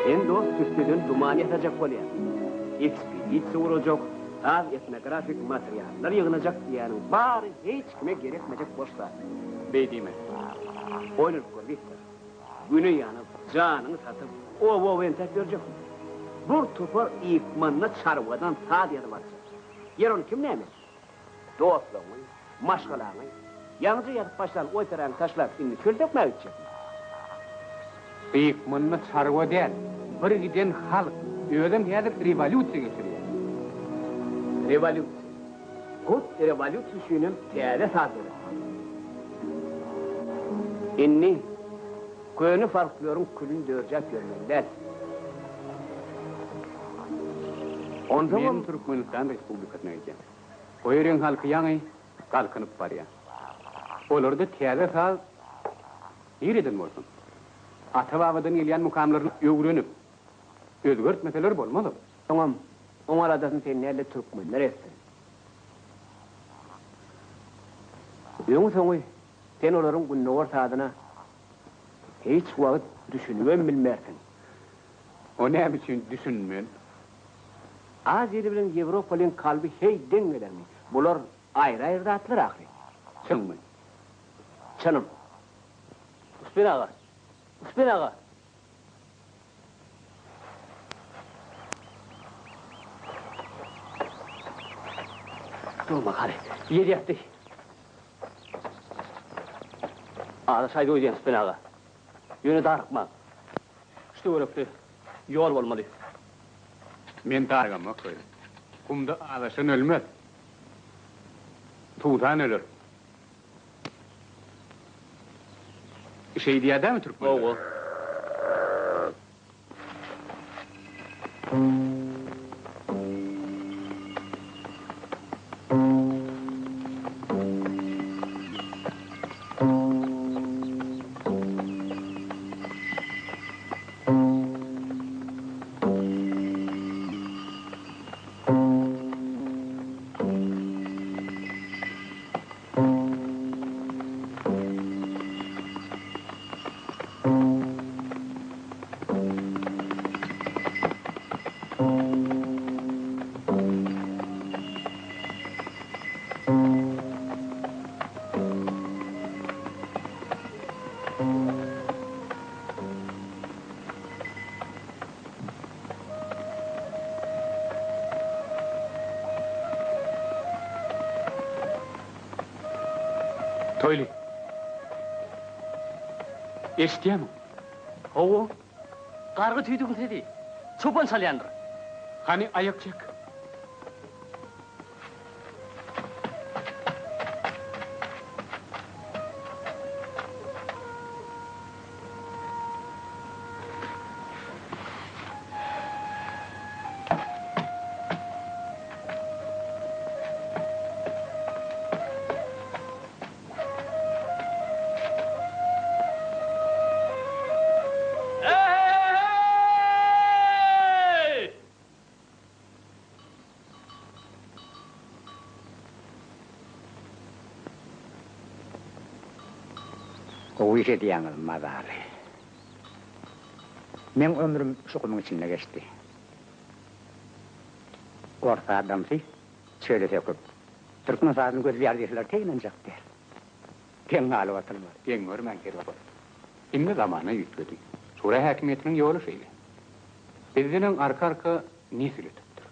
Sen dost tüsseden duman ýasajak bolýaň. Ekspedisiýa gurajak, saz etnografik materiallar ýygnajak diýýäniň bary hiç kime gerekmejek boş zat. Beý diýme. Oýlanyp gör, Wiktor. Güne ýanyp, janyňy satyp, oba-oba entäp ýörjekmi? Bir topar ykmanda çarwadan saz ýazyp aljak. Ýer ony kim näme etsin? Dostlaryňy, maşgalaňy, ýaňyja ýazyp başlan operaňy taşlap indi çöl sökmäge gitjekmi? Gyk munda çarwa däl, bir giden halk, özem häzir rewolýusiýa geçirýär. Rewolýusiýa. Hut rewolýusiýa üçinem täze saz döretmeli. Indi köne folkloryň külüni dörjäp ýörmeli däl. Onsoňam. Men Türkmenistan Respublikasyna gidýän. O ýeriň halky ýaňy galkynyp barýar. Olarda täze saz nireden bolsun? Ata-babadan gelýän mukamlaryny öwrenip, özgertmeseler bolmaz ol. Soňam, oň aladasyny sen däl-de türkmenler etsin. Öňi-soňy sen olaryň gündogar sazyna hiç wagt düşünibem bilmersiň. O näme üçin düşünmen? Aziýaly bilen Ýewropalyň kalby heý deň gelermi? Bular aýry-aýry zatlar ahyry. Çynmy? Çynym. Uspen aga! Uspen aga! Durma hany, ýel ýatdy. Azaşaýdy öýdýän Uspen aga. Ýöne darykmaň. Şu töwerekde ýol bolmaly. Men darygamok öýle. Gumda azaşan ölmez. Suwsan öler. Şeý diýýär dämi türkmenler? Hawa. Toýly. Eşidýämiň? Hawa. Gargy tüýdügiň sesi. Çopan çalýandyr. Hany aýak çek. Eý-heý-heý! Gowy iş edýäňiz, mazaly. Meň ömrüm şu gumuň içinde geçdi. Ors adamsy çöle söküp, türkmen sazyny gözleýär diýseler teý ynanjak däl. Geň galyp oturmaly. Geň görmäň Kerbabaly. Indi zamana üýtgedi. Şura häkimiýetiniň ýoly şeýle. Bizden öň arka-arka nesil ötüpdir.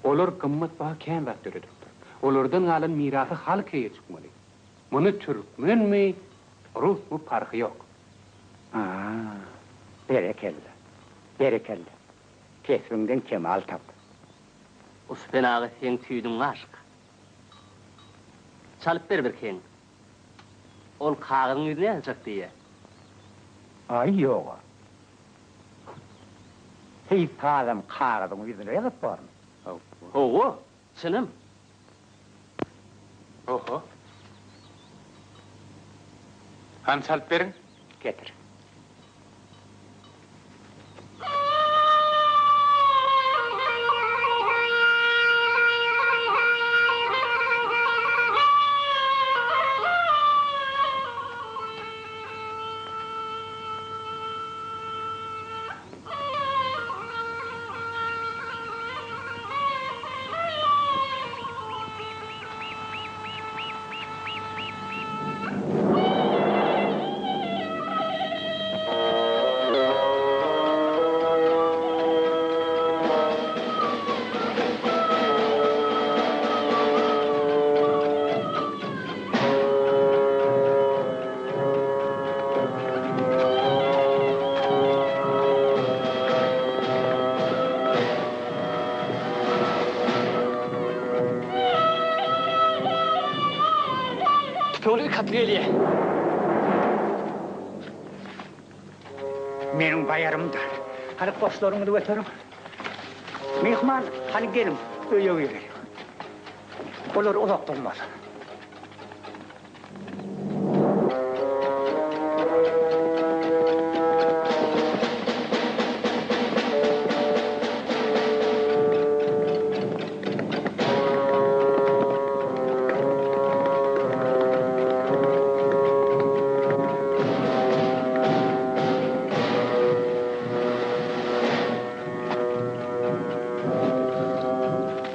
Olar gymmatbaha kän zat döredipdir. Olardan galan mirasa halk eýe çykmaly. Muny türkmenmi, rusmy parhy ýok. A, berekella, berekella. Kesbiňden kemal tap. Uspen aga seň tüýdüň aşyk. Çalyp ber bir heň. Ol kagyzyň ýüzüne ýazjak diýýä. Aý, ýog-a. Heý, sazam kagyzyň ýüzüne ýazyp bormy? Hawa, çynym. Oho. Hany çalyp beriň. Getir. Tüpeňli ik atly gelýä. Meniň baýarymdyr. Hany goşlaryňyzy göteriň. Myhman, hany geliň, öýe gireliň. Olar uzak durmaz.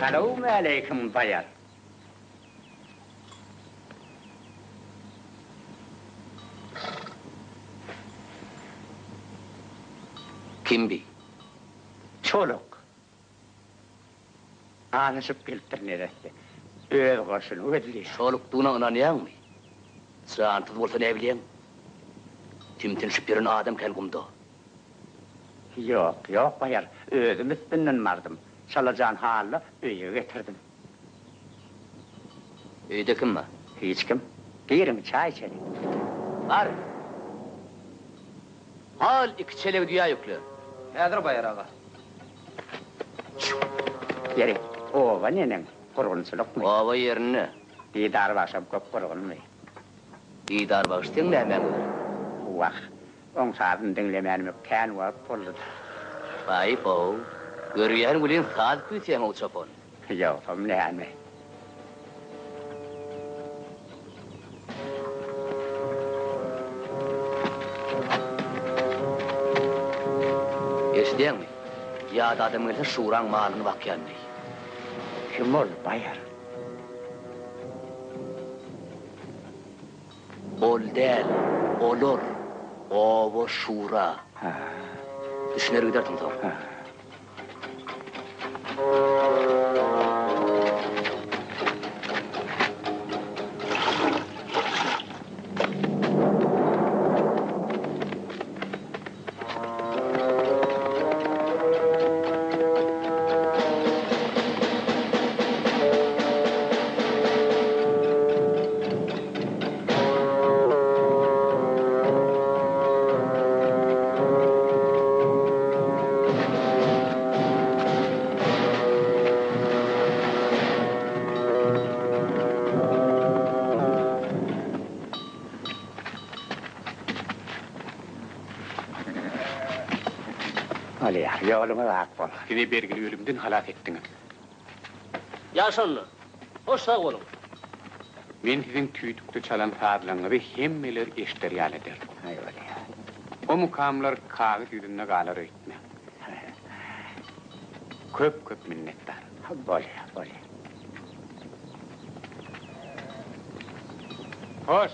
Salowmaleýkim, baýar. Kim bi? Çoluk. Azaşyp gelipdir neresse. Öz goşuny gözleýär. Çolukdygyna ynanýaňmy? Jansyz bolsa näbilýäň? Timtinşip ýören adam kän gumda. Ýok, ýok, baýar. Özüm üstünden bardym. Çalajan hally öýe getirdim. Öýde kim bar? Hiç kim. Giriň, çaý içeliň. Bar. Al, iki çelegi düýä ýükle. Häzir, baýar aga. Ýeri, oba neneň? Gurgunçylykmy? Oba ýerinde. Didar bagşam köp gurgunmy? Didar bagş seň nämäň bar? Wah, oň sazyny diňlemänime kän wagt boldy-da. Baý-bow, görýän welin saz küýseýäň-ow çopan. Ýogsam näme? Eşidýäňmi? Ýat adam gelse şuraň malyny bakýan diý. Kim ol, baýar? Ol däl, olar, oba şura. Düşüner gidersiň soň. Bolýar, ýoluňyz ak bolsun. Sizi bergili ölümden halas etdiňiz. Ýaş onda. Hoş sag boluň. Men siziň tüýdükde çalan sazlaryňyzy hemmeler eşder ýaly ederdim. Aý bolýar. O mukamlar kagyz ýüzünde galar öýtmäň. Köp-köp minnetdar. Bolýar, bolýar. Hoş!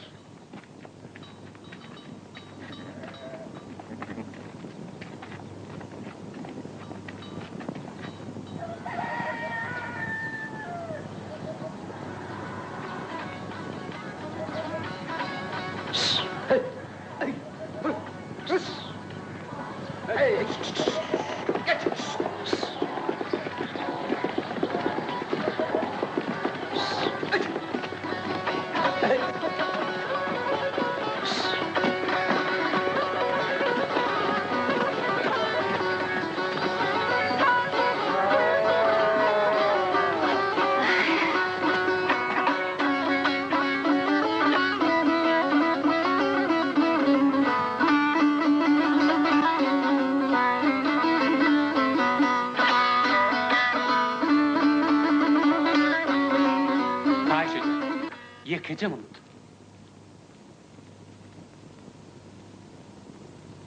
Ýekeje minut.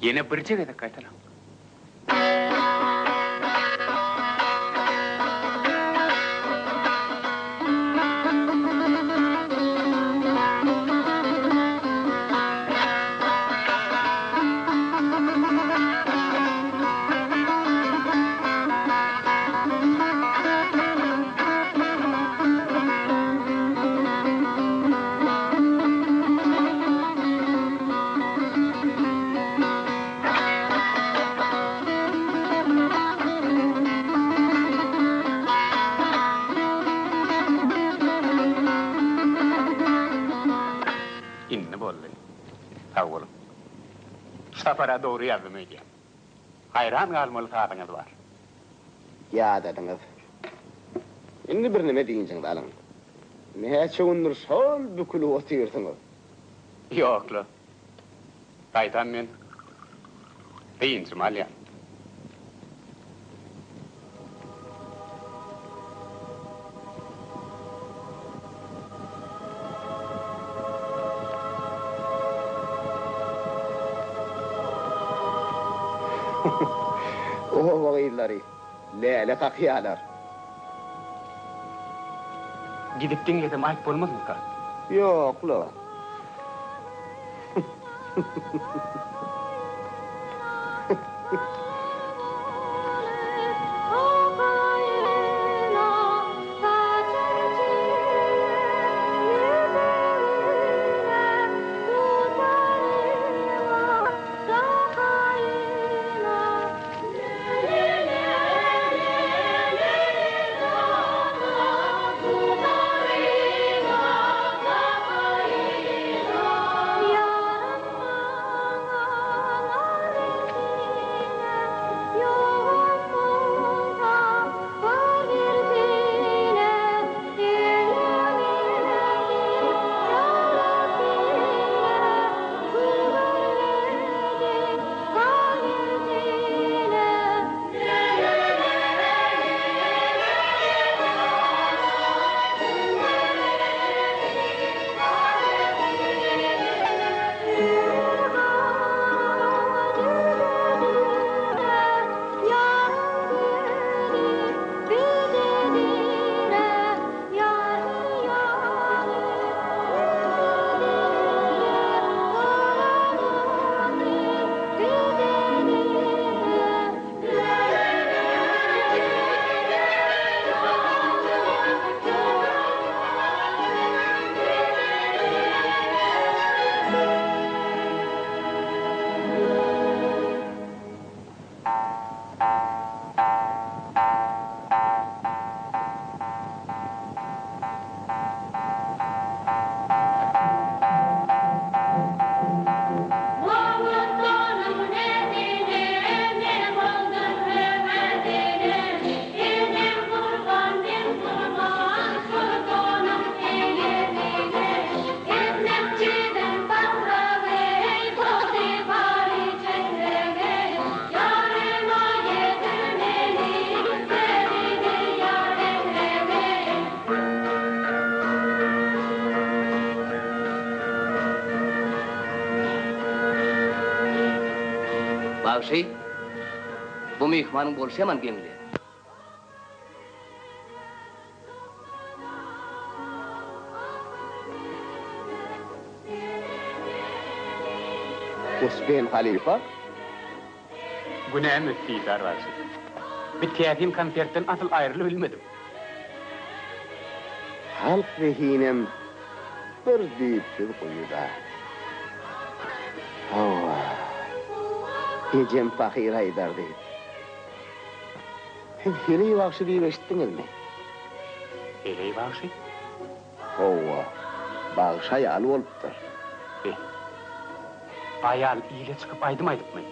Ýene birje gezek gaýtalaň. Indi boldy. Sag boluň. Şu sapar-a dogry ýazdym öýdýän. Haýran galmaly sazyňyz bar. Ýadadyňyz. Indi birneme dynjyňyzy alyň. Näçe gündür şol bükülip otyrsyňyz. Ýok-la. Gaýtam men dynjymy alýan. Oba gyzlary läle kakýalar. Gidip diňlesem aýyp bolmazmyka? Ýok-la. Bagşy, bu myhmanyň bolşy ýaman geňli. Uspen halypa. Günäm ötdi, Didar bagşy. Bir täsin konsertden asyl aýrylybilmedim. Halk zehinem bir düýpsüz guýuda. Hawa, ejem pahyr aýdardy. Siz heleý bagşy diýip eşitdiňizmi? Heleý bagşy? Hawa, bagşy aýal bolupdyr. Be, aýal ile çykyp aýdym aýdypmy?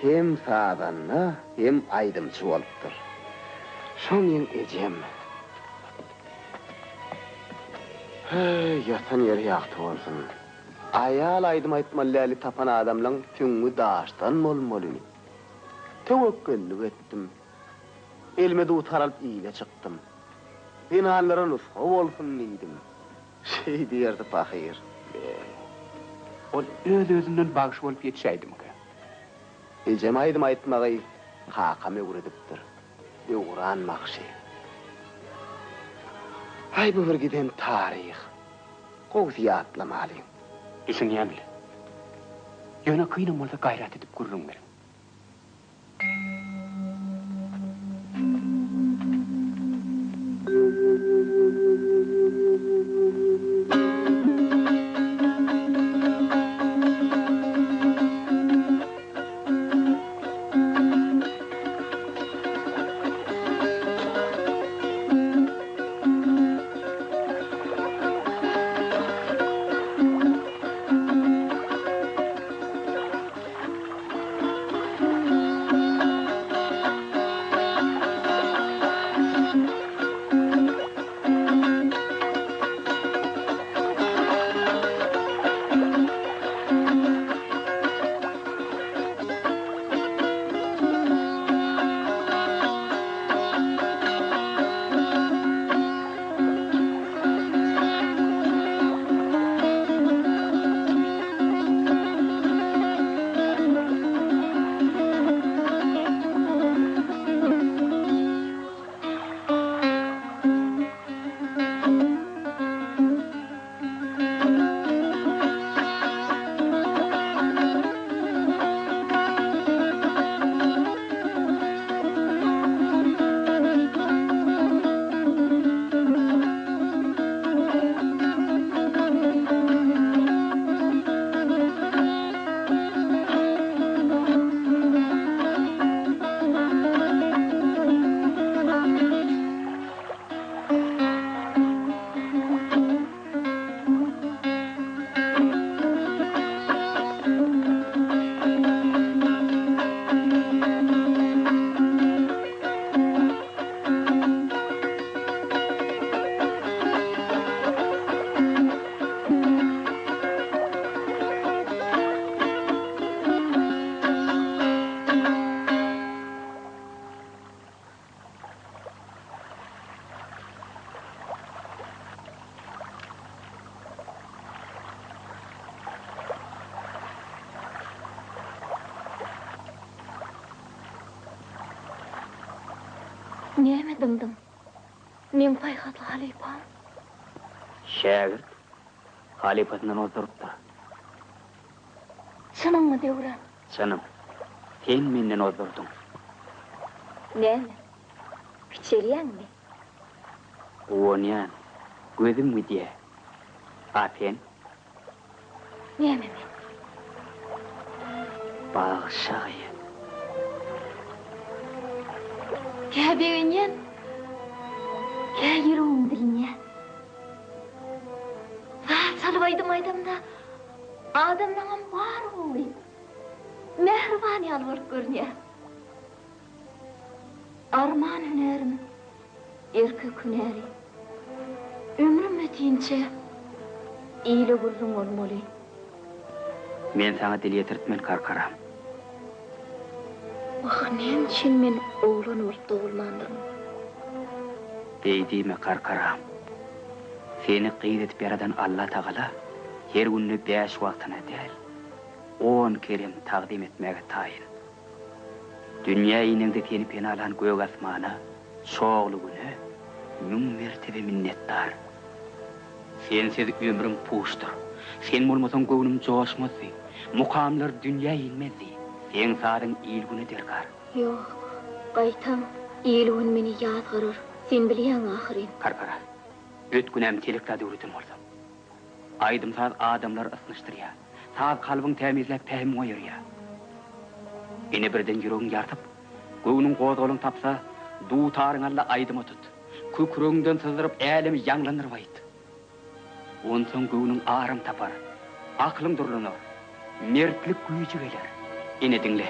Hem sazanda, hem aýdymçy bolupdyr. Şo meň ejem. Heý, ýatan ýeri ýagty bolsun. Aýal aýdym aýtmaly däli tapan adamlaň süňňi daşdan bolmaly. Töwekgellik etdim. Elime dutar alyp ile çykdym. Zenanlara nusga bolsun diýdim. Şeý diýerdi pahyr. Be, ol öz-özünden bagşy bolup ýetişäýdimikä? Ejem aýdym aýtmagy kakam öwredipdir. Döwran bagşy. Aý bu bir giden taryh. Gowusy ýatlamalyň. Düşünýän-le. Ýöne kynam bolsa gaýrat edip gürrüň beriň. Näme dymdyň? Meň paýhasly halypam. Şägirt halypasyndan ozdurypdyr. Çynyňmy, Döwran? Çynym. Sen menden ozdurdyň. Näme? Kiçelýäňmi? Guwanýan. Gözüm gidýä. A sen? Näme men? Bagşa gyz. Kä begenýän, kä ýüregim dilinýä. Saz çalyp aýdym aýdamda, adamlaňam bary gowy, mähriban ýaly bolup görünýä. Arman hünärim, erkek hünäri. Ömrüm ötinçä ile gürrüň bolmaly. Men saňa dil ýetirtmen karkaram. Wah, näme üçin men oglan bolup dogulmandyryn? Beý diýme karkaram. Seni gyz edip ýaradan Allatagala her günde bäş wagtyna däl, on kerem tagzym etmäge taýyn. Dünýä ineňde seni penalan gök asmana, çogly güne müň mertebe minnetdar. Sensiz ömrüm puçdur. Sen bolmasaň göwnüm joşmazdy, mukamlar dünýä inmezdi. Seň sazyň il-güne derkar. Ýok, gaýtam il-gün meni ýazgarar. Sen bilýäň ahyryn. Karkara, öt günämi telek zat öwreden bolsam. Aýdym-saz adamlary ysnyşdyrýar. Saz kalbyň tämizläp pähimiňi oýarýar. Ine birden ýüregiň ýarsyp, göwnüň gozgalaň tapsa, dutaryňy al-da aýdyma tut. Kükregiňden syzdyryp älemi ýaňlandyryp aýt. Onsoň göwnüň aram tapar, aklyň durlanar, mertlik güýji geler. Ine diňle.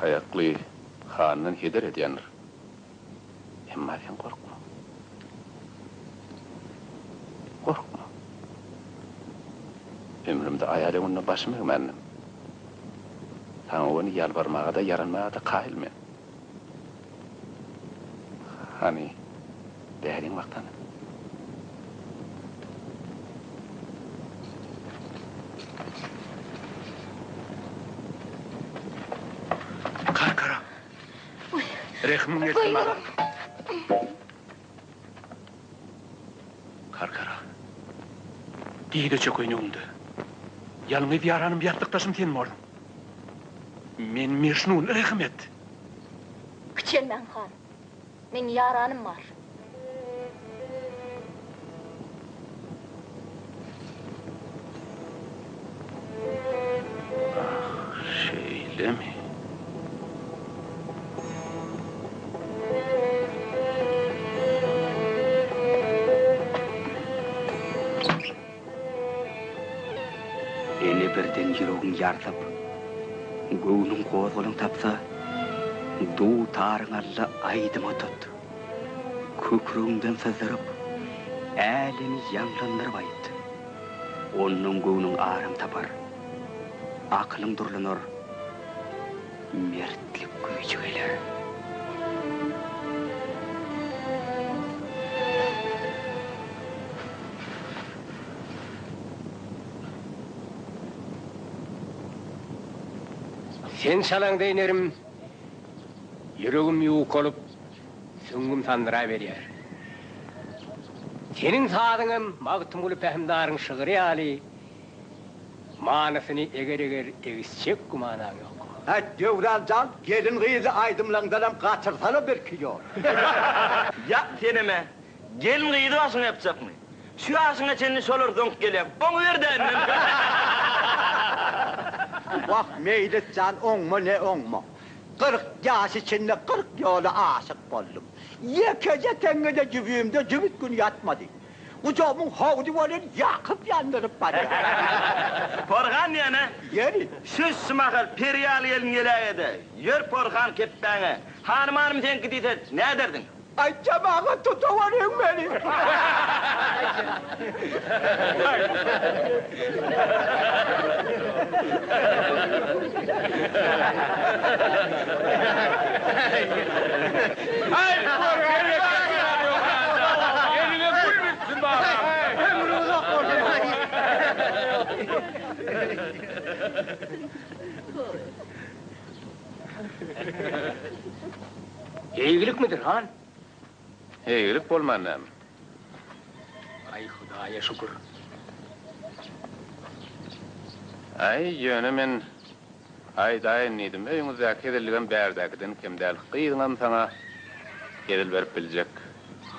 aýakly handan heder edýändir. Emma sen gorkma. Gorkma. Ömrümde aýal öňünde başym egmändim. Saňa ony ýalbarmaga-da, ýaranmaga-da kaýyl men. Hany, bäriň wagt hany. Karkara. Rehmiň gelsin maňa. Karkara. Diýde çökeýin öňüňde. Ýalňyz ýaranym ýassykdaşym sen borduň. Men Mejnun, rehim et! Kiçelmäň, han. Meň ýaranym bar. Ah, şeýlemi? Ene birden ýüregiň ýarsyp, göwnüň gozgalaň tapsa, dutaryňy al-da aýdyma tut. Kükregiňden syzdyryp, älemi ýaňlandyryp aýt. Ondan göwnüň aram tapar, akylyň durlanar, mertlik güýji geler. Sen çalaňda inerim, ýüregim ýukalyp, süňňüm sandyraberýär. Seniň sazyňam Magtymguly pähimdaryň şygry ýaly manysyny eger-eger egisjek gümanaň ýok. Häý, Döwran jan, gelin-gyzy aýdymlaňdanam gaçyrsana birki ýol. Ýak senem-ä, Gelin-gyzy başyňa ýapjakmy? Şu ýaşyňa çenli şolar zoňk gelýär. Oňuber-dä indem. Wah, Meýlis jan, oňma ne oňma. 40 ýaş içinde 40 ýola aşyk boldum. Ýekeje teňňe-de jübimde jübüt gün ýatmady. Gujagymyň howdy welin ýakyp-ýandyryp barýar. Porhan diýen-ä? Ýeri. Şuş-şu mahal peri ýaly gelin geläge-de, ýör porhan kepbäňe, hany-manym seňki diýse, näderdiň? Aýtjam aga tutawaryň meni. Eýgilikmidir, han? Eýgilik bolman näme? Aý, Hudaýa şükür. Aý, ýöne men aýdaýyn diýdim, öýüňizdäki hezilligem bärdäkiden kem däl. Gyzyňam saňa hezil berip biljek.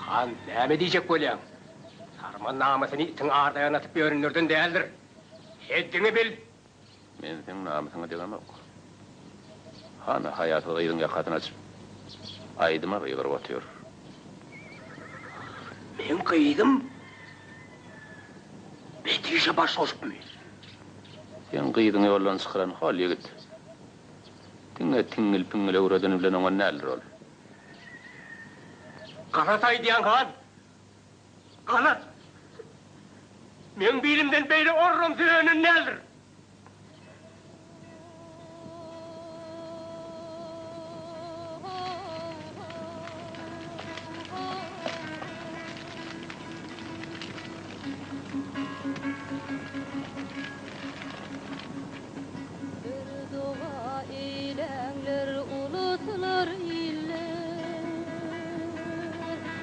Han, näme diýjek bolýaň? Sarman namysyny itiň ardaýagyna atyp ýörenlerden däldir. Heddiňi bil! Men seň namysyňa degemok. Hana, haýasyz gyzyň ýakasyny açyp, aýdyma gygyryp otyr. Meň gyzym bet işe baş goşupmy? Seň gyzyňy ýoldan çykaran hol ýigit. Diňe tiňňil-piňňil öwredeni bilen oňan däldir ol. Galat aýdýaň, han! Galat! Meň bilimden beýle orramsy önen däldir. Bir doga eýläňler uluslar iller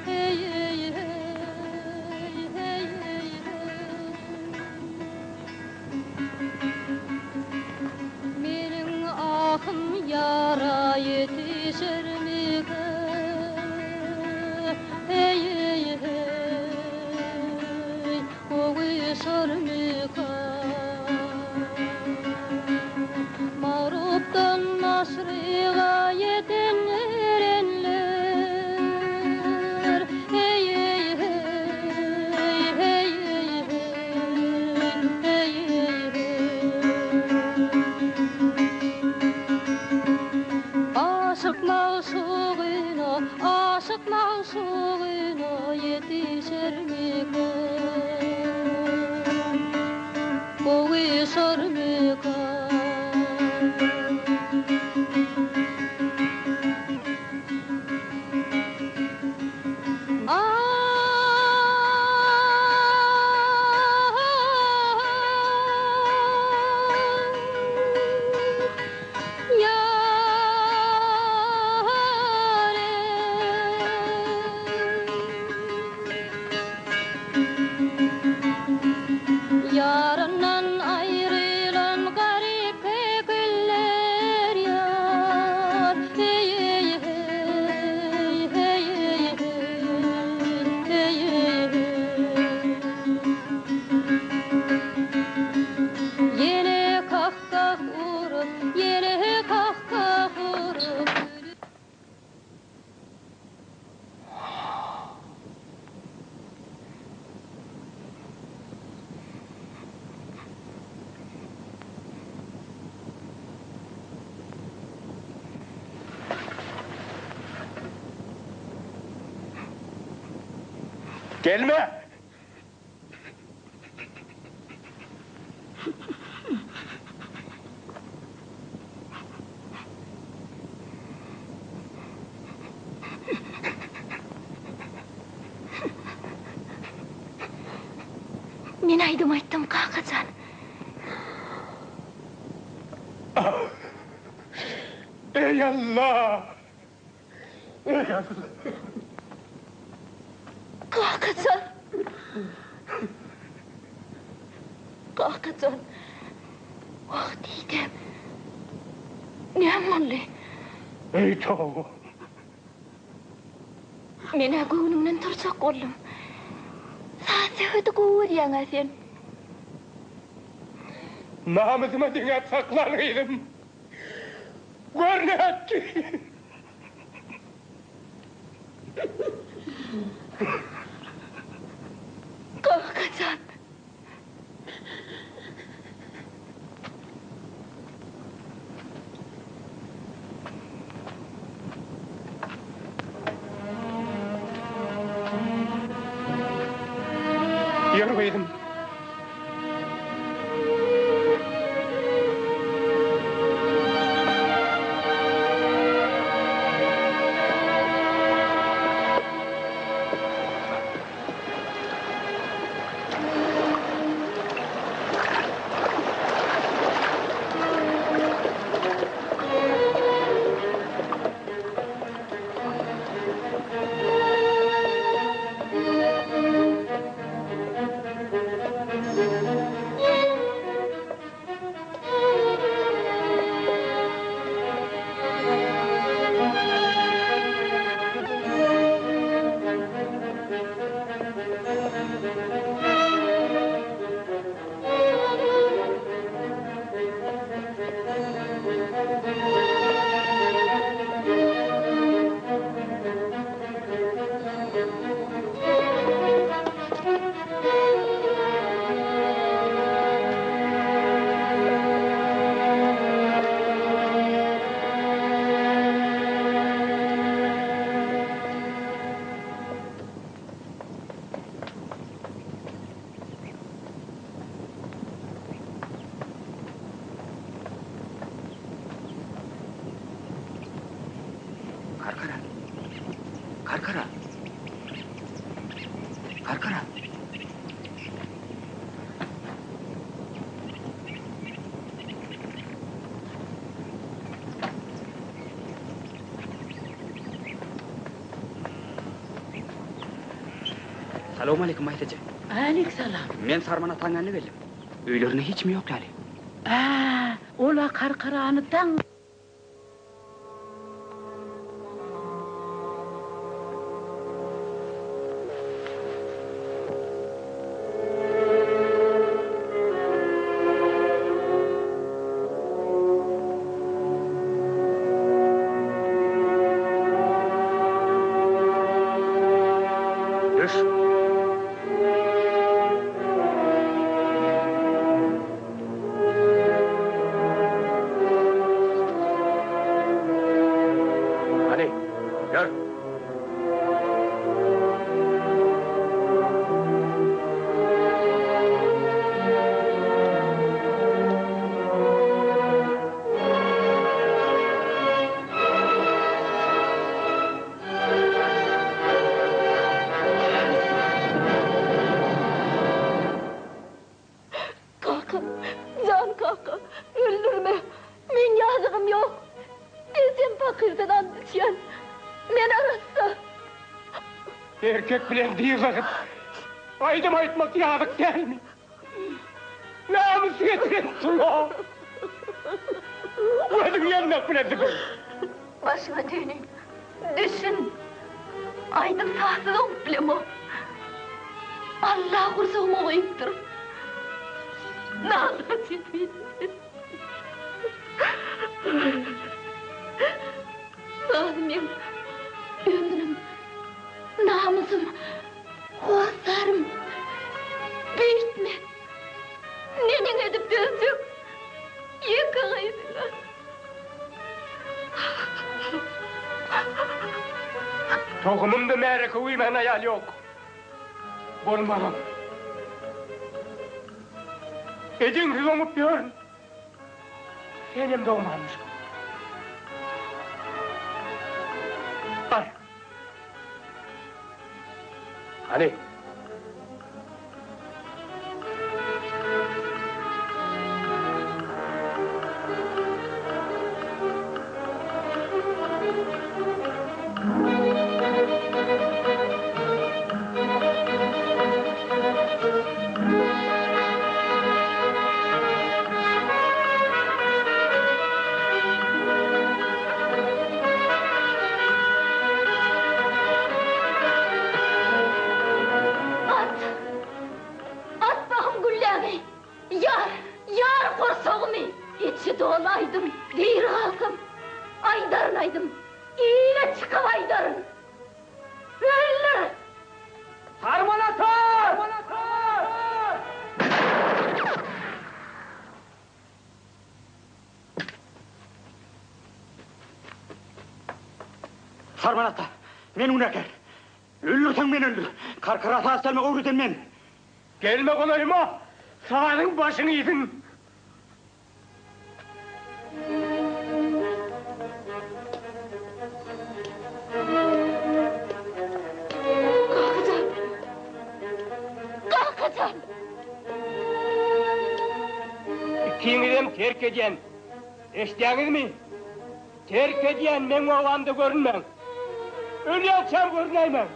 Heý heý heý heý heý heý Meniň ahym ýara ýetişermikä Heý heý heý Gowuşarmyka? Magrupdan maşryga ýeten erenler, Heý-heý, heý, heý-heý, heý, heý-heý, heý. magşugyna, aşyk magşugyna ýetişermikä? Gowuşarmyka? Ýaryndan aýrylan garyp kekiller ýar, Heý-heý, heý, heý-heý, heý, heý-heý, heý. Ýene kah-kah urup, ýene kah-kah urup, Gelme! Men aýdym aýtdym, kaka jan. Eý Alla! Eý Alla! Kaka jan! Kaka jan! Wah diýdem. Näme boldy? Eý toba! Men-ä göwnüňden turjak boldum. Saz-söhbeti gowy görýäň-ä sen. Namysyma deňäp saklan gyzym. Gör nätdi! Kaka jan! Ýör gyzym. Karkara. Karkara. Karkara. Salowmaleýkim Maýsa eje. Aleýk salam. Men Sarman ataň ýanyna geldim. Öýlerinde hiç kim ýok ýaly. Ä, ol-a Karkarany daň. Düş. Takyrdan ant içýän. Men arassa. Erkek bilen dyzlaşyp, aýdym aýtmak ýazyk dälmi? Namys getiren tula. Gözüň ýanmak bilen süpür. Başyňa döneýin. Düşün. Aýdym sazsyz oňup bilemok. Allah gursagyma goýupdyr. Nalaç edýän. Saz meň ömrüm, namysym, hossarym. Beýtme. Neneň edip dözjek ýeke gyzyňa. Tohumymda märeke uýman aýal ýok. Bolmagam. Ejeňsiz oňup ýörün. Senem dogmanmyşyň. Bar. Hany. At! At bahym gülläňi! Ýar! Ýar gursagymy! Içi doly aýdym, diri galsam, aýdaryn aýdym, ile çykyp aýdaryn! Öldür! Sarman ata! Sarman ata, men günäkär. Öldürseň meni öldür. Karkara saz çalmagy öwreden men. Gelme golaýyma, sazyň başyňy iýsin. Kakajan! Kakajan! Ikiňizem terk edýän. Eşidýäňizmi? Terk edýän, meň obamda görünmäň. Ölýänçäm görünäýmäň.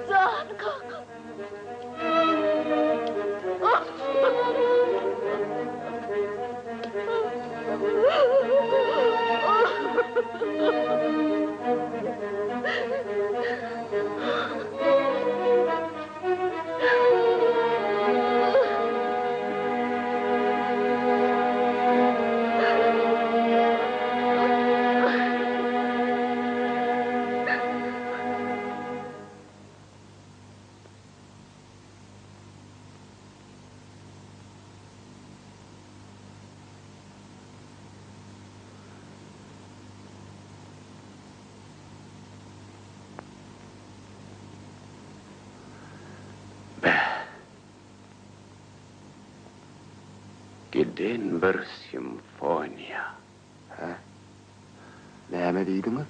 Jan kakam. Bäh! Giden bir simfoniýa. Hä? Näme diýdiňiz?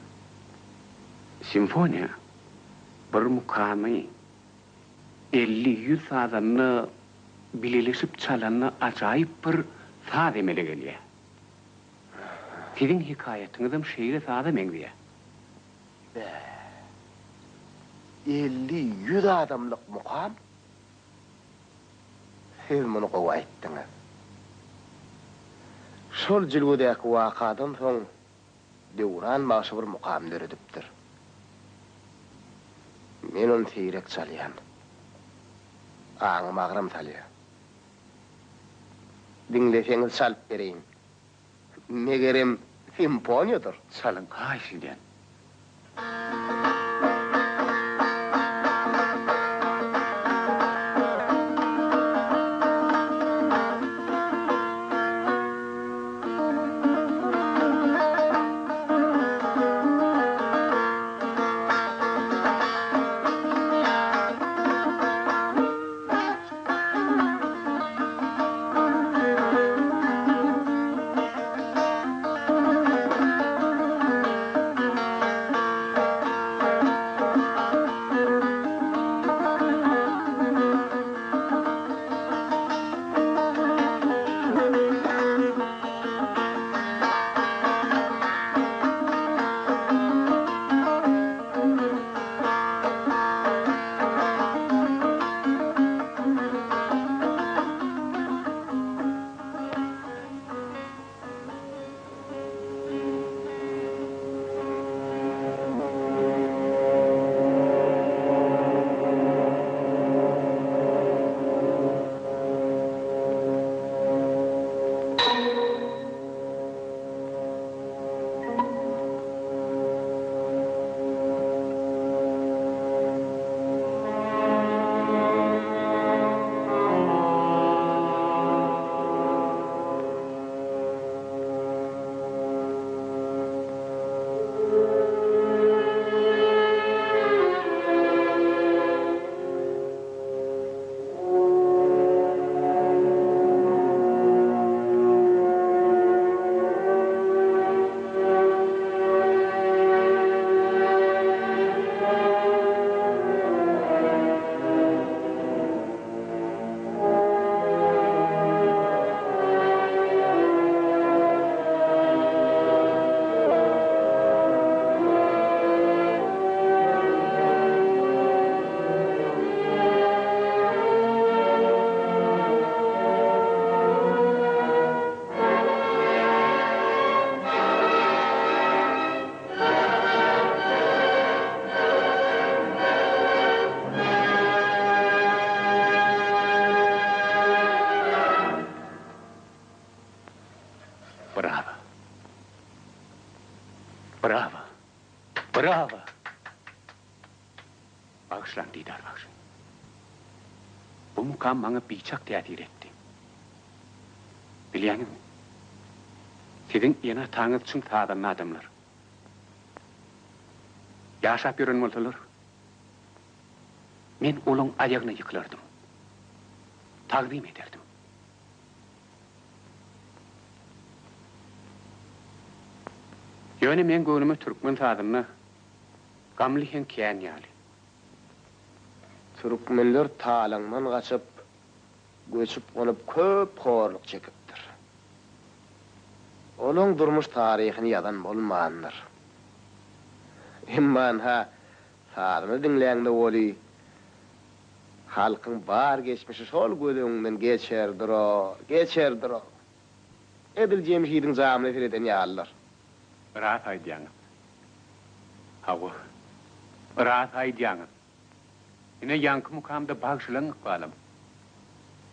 Simfoniýa bir mukamy 50-ýüz sazanda bileleşip çalanda ajaýyp bir saz emele gelýär. Siziň hekaýatyňyzam şeýle saza meňzeýär. Bäh. 50-ýüz adamlyk mukam? Siz muny gowy aýtdyňyz. Şol jülgedäki wakadan soň Döwran bagşy bir mukam döredipdir. Men ony seýrek çalýan. Aňyma agram salýar. Diňleseňiz çalyp bereýin. Megerem, simfoniýadyr. Çalyň, haýyş edýän. Brawo! Brawo! Bagyşlaň, Didar bagşy. Bu mukam maňa biçak täsir etdi. Bilýäňizmi, siziň ene-ataňyz çyn sazanda adamlar. Ýaşap ýören bolsalar, men olaň aýagyna ýykylardym. Tagzym ederdim. Ýöne meň göwnüme türkmen sazynda gamly heň kän ýaly. Türkmenler talaňdan gaçyp, göçüp-gonup köp horluk çekipdir. Olaň durmuş taryhyny ýazan bolmandyr. Emma ynha, sazyny diňläňde weli, halkyň bar geçmişi şol göz öňüňden geçer durar, geçer durar. Edil Jemşidiň jamyna sereden ýalydyr. Ras aýdýaňyz. Hawa, ras aýdýaňyz. Ine, ýaňky mukamda bagşylaň ykbalam,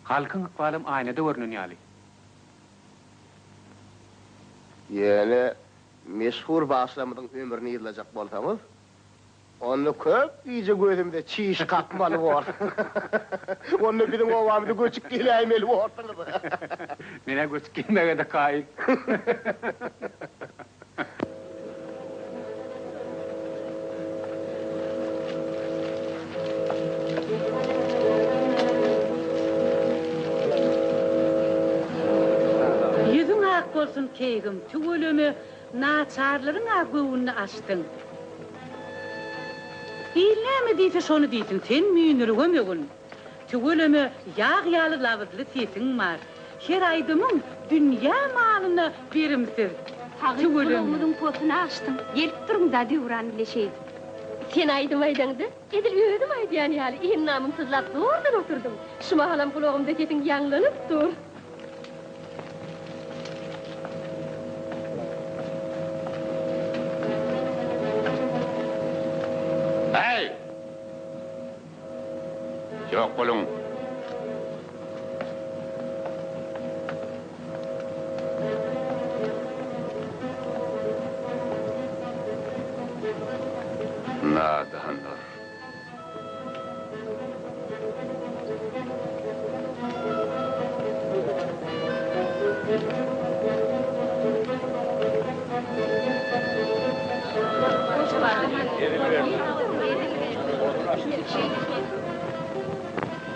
halkyň ykbalam aýnada görnen ýaly. Ýöne meşhur bagşylarymyzyň ömrüni yzlajak bolsaňyz, onda köp gije gözümize çiş kakmaly bor. Onda biziň obamyza göçüp geläýmeli borsuňyz. Men-ä göçüp gelmäge-de kaýyl. Ýüzüň ak bolsun keýgim, tüweleme naçarlaryň-a göwnüni açdyň. Il näme diýse şony diýsin, sen müýnürgemegin. Tüweleme ýag ýaly labyzly sesiň bar. Her aýdymyň dünýä malyna berimsiz. Hakyt Tüweleme. gulagymyzyň posuny açdyň. Gelip duruň-da Döwran bile şeýdip. Sen aýdym aýdaňda, edil özüm aýdýan ýaly endamym syzlap zordan oturdym. Şu mahalam gulagymda sesiň ýaňlanyp dur. Äý! Ýok boluň! Nadanlar!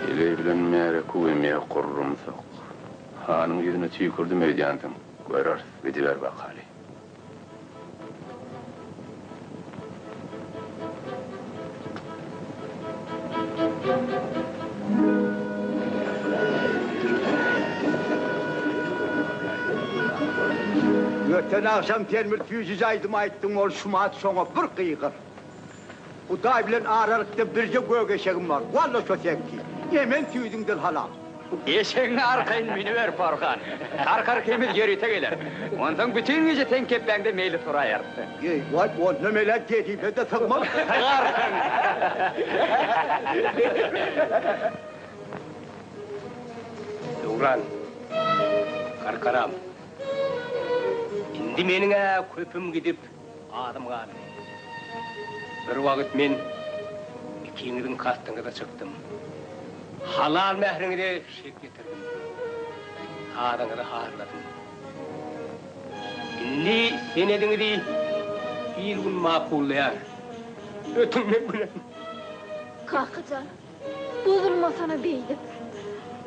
Heleý bilen märeke uýmaýa gurrumsak. Hanyň ýüzüne tüýkürdim öýdýänsiň. Göreris, gidiber bakaly. Öten agşam sen bir süýjüje aýdym aýtdyň, ol şumat şoňa bir gygyr. Hudaý bilen aralykda birje gök eşegim bar, walla şo seňki. Emen süýdüňden halal. Eşegiňe arkaýyn münüber, Porhan. Karkar ikimiz ýörite geler. Onsoň bütin gije seň kepbäňde meýlis guraýarys. Eý, waý, onda melä jezipe-de sygmaz. Sygarsyň. Döwran, Karkaram, indi meniň-ä köpüm gidip, Azym galdy. Bir wagt men ikiňiziň kastyňyza çykdym. Halal mähriňize şek ýetirdim. Sazyňyzy harladym. Indi senediňizi il-gün makullaýar. Ötüň men bilen. Kaka jan, bozulmasana beýdip.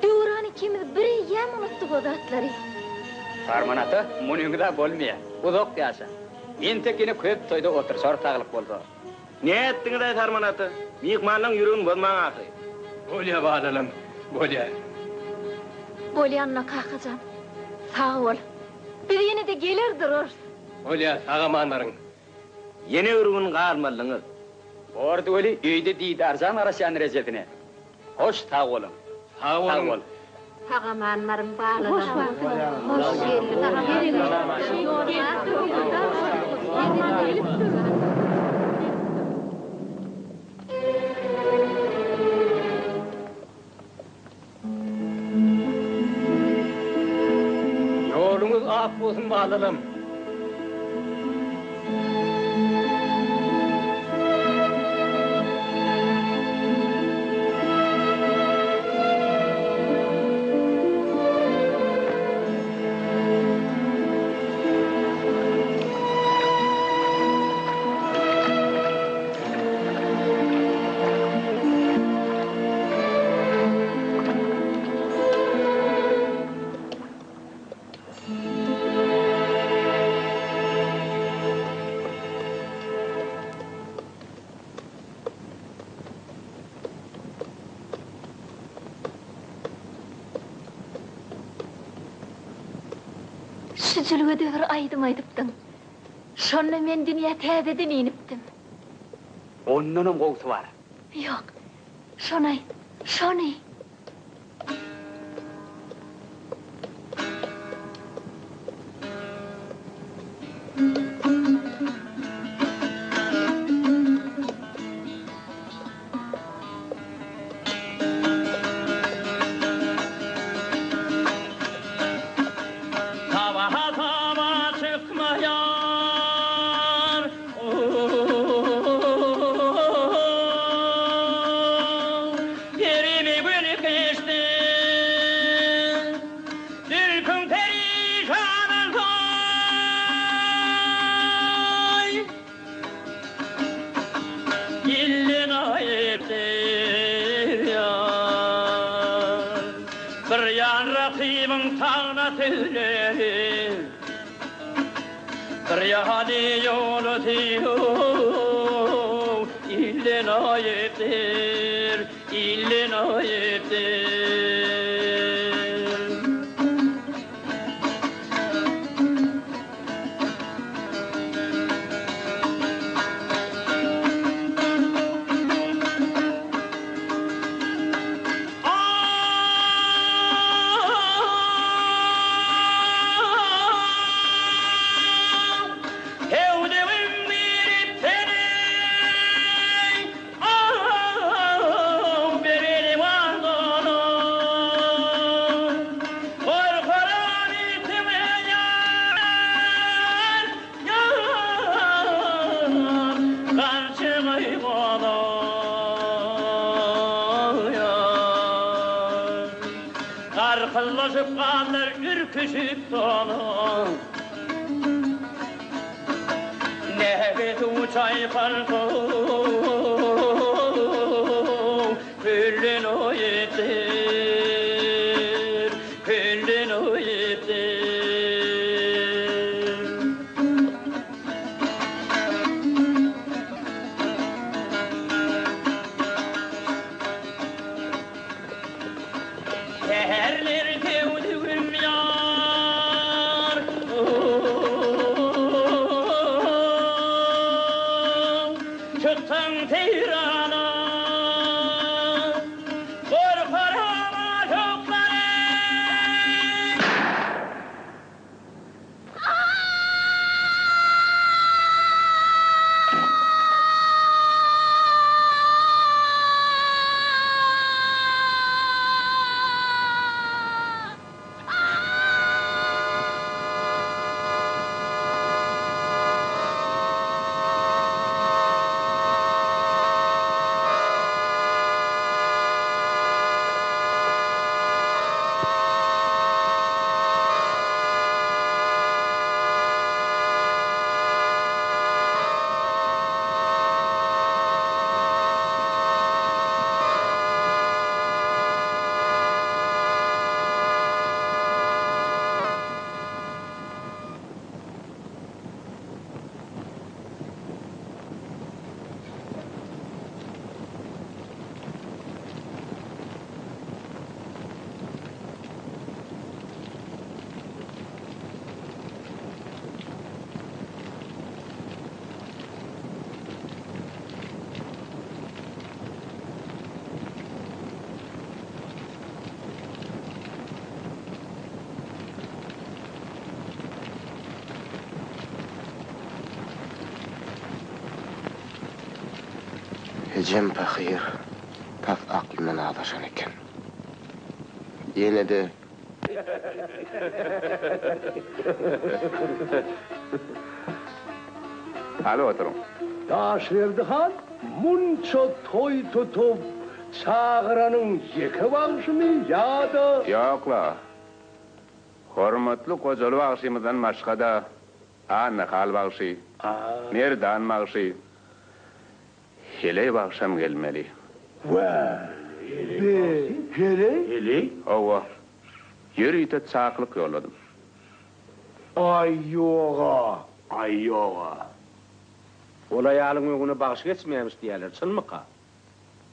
Döwran ikimiz bireýýäm unutdyk o zatlary. Sarman ata, munyňyz-a bolmaýar. Uzak ýaşa. Entek ýene köp toýda oturşar saglyk bolsa. Nätdiňiz-aý Sarman ata? Myhmanlaň ýüregini bozmaň ahyry. Bolýa balalam, bolýa. Bolýanyna kakajan, sag bol. Biz ýene-de geler durarys. Bolýa, sag-aman baryň. Ýene bir gün galmalyňyz. Bordy weli, öýde Didarjan garaşýandyr ejesine. Hoş sag boluň. Sag boluň. Sag aman baryň balalarym. Hoş geldiňiz. Ýoluňyz ak bolsun balalam. Şu jülgede bir aýdym aýdypdyň. Şonda men dünýä täzeden inipdim. Ondanam gowusy bar. Ýok, şony aýt, şony! Sabaha-saba çykmaýar, Perimi gün geçdi, Zülpüň perişan olsaý. Ilden aýypdyr ýar. Bir ýan rakybyň tagna tüwleri, Bir ýany ýolasy ýok. Ilden aýypdyr, ilden aýypdyr. Hewdegim girip seniň, Ah, bereli wagtlara. Gorkaram itime ýar, ýar, Garşyňy bolar, ýar. Garpyzlaşyp galdyr ürküşip dolan. Näge suw çaýkarsyň, Küllen oýupdyr, küllen oýupdyr. Säherler söwdügim ýar, Çyksaň seýrana, Gorkaram aşyklary. Ejem pahyr tas aklyndan azaşan eken. Ýene-de. Hany oturyň. Daşberdi han munça toý tutup çagyranyň ýeke bagşymy ýa-da. Ýok-la. Hormatly Gojaly bagşymyzdan başga-da Annahal bagşy, Merdan bagşy, Heleý bagşam gelmeli. Wä, be, heleý? Heleý? Hawa. Ýörite çakylyk ýolladym. Aý, ýog-a! Aý, ýog-a. Ol aýalyň öňüne bagşy geçmeýämiş diýýärler, çynmyka?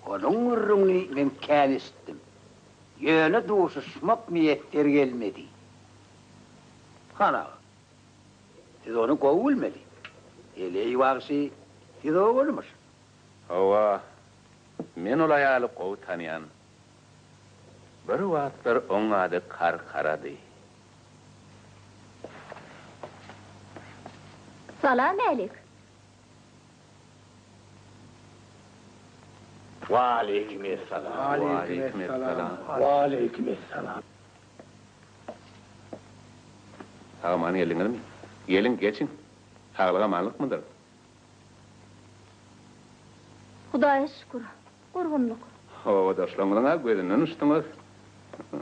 Onuň gürrüňini men kän eşitdim. Ýöne duşuşmak miýesser gelmedi. Han aga, siz ony gowy bilmeli. Heleý bagşy siz obalymyş. Hawa, men ol aýaly gowy tanýan. Bir wagtlar oň ady Karkarady. Salam älik. Waleýkim essalam. Waleýkim essalam. Waleýkim essalam. Sag-aman geldiňizmi? Geliň, geçiň. Saglyk-amanlykmydyr? Hudaýa şükür, gurgunlyk. Obadaşlaryňyzyň-a gözünden uçduňyz.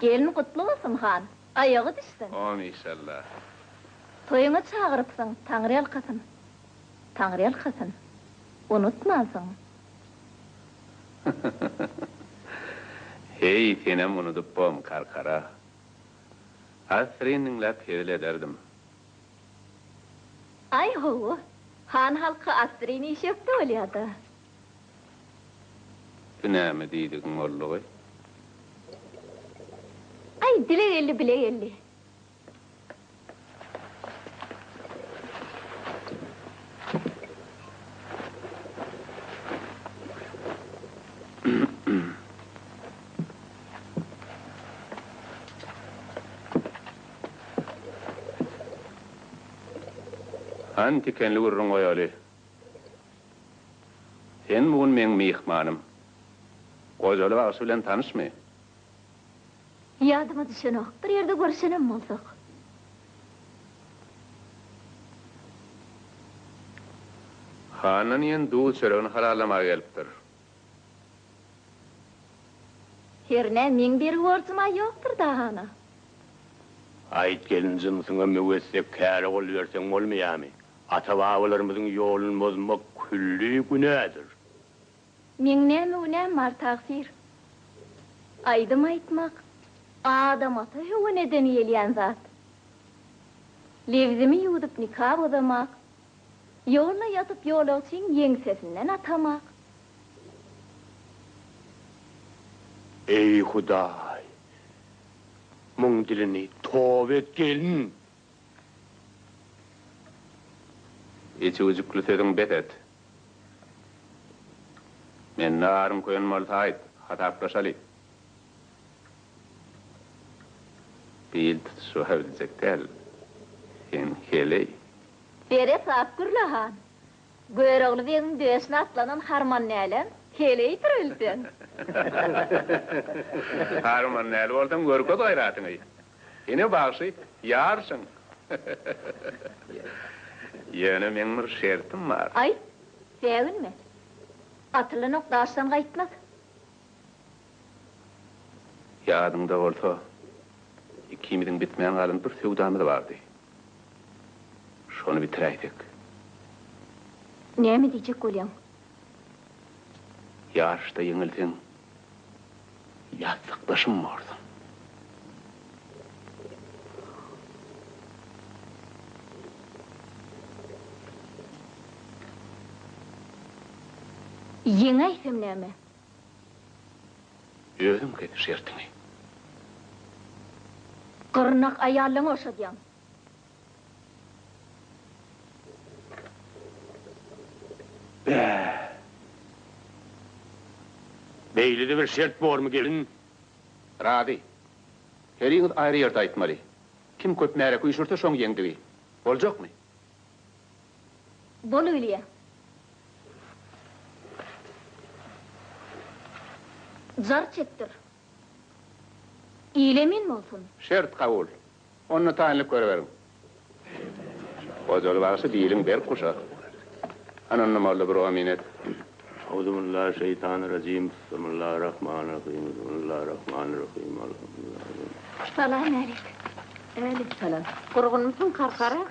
Gelin gutly bolsun, han. Aýagy düşsün. Amin inşallah. Toýuňa çagyrypsyň, Taňryýalkasyn. Taňryýalkasyn. Unutmansyň. Heý, senem unudyp bom, Karkara. Assyryn diňläp hezil ederdim. Aý, hawa. Han halky assyryn işe ökde bolýa-da. Bu näme diýdigiň boldugy? Aý, dile geldi, bile geldi. Hany tikenli gürrüň goýaly. Sen bu gün meň myhmanym. Gojaly bagşy bilen tanyşmy? Ýadyma düşenok, bir ýerde görüşenem bolsak. Handan iýen duz-çöregini halallamaga gelipdir. Hernä meň bergi-borjum-a ýokdur-da, hana. Aýt gelin jynsyňa möwetsek käre gol berseň bolmaýamy? Ata-babalarymyzyň ýoluny bozmak külli günädir. Meň näme günäm bar tagsyr? Aýdym aýtmak Adam ata höweneden gelýän zat. Lebzimi ýuwdup nika bozamak, ýolda ýatyp ýolagçyň ýeňsesinden atamak. Eý Hudaý! Muň dilini toba et gelin! Içi-güjükli sözüňi bes et. Mende aryň köýen bolsa aýt, hasaplaşaly. Bil tutuşyba biljek däl, sen heleý. Seresap gürle, han. Görogly begiň döşüne atlanan Harmandälem heleýdir bilseň. Harmandäli bolsaň görkez gaýratyňy. Ine bagşy, ýaryşyň. Ýöne meň bir şertim bar. Aýt, säginme. Atylan ok daşdan gaýtmaz. Ýadyňda bolsa, ikimiziň bitmän galan bir söwdamyz bardy. Şony bitiräýsek. Näme diýjek bolýaň? Ýaryşda ýeňilseň, ýassykdaşym borsuň. Ýeňäýsem näme? Özüň kes şertiňi. Gyrnak aýallaňy boşadýaň. Bä! Beýle-de bir şert bormy, gelin? Razy. Heriňiz aýry ýerde aýtmaly. Kim köp märeke üýşürse, şoň ýeňdigi. Boljakmy? Bolubilýä. Jar çekdir. Ile men bolsun. Şert kabul. Onda taýynlyk görüberiň. Gojaly bagşy biliň berk guşa. Hany onda molla bir omyn et. Auzubillah şeýtanirrajim Bismillahirrahmanirrahim Bismillahirrahmanirrahim Alhamdulillah. Salam älik. Älik salam. Gurgunmysyň Karkara?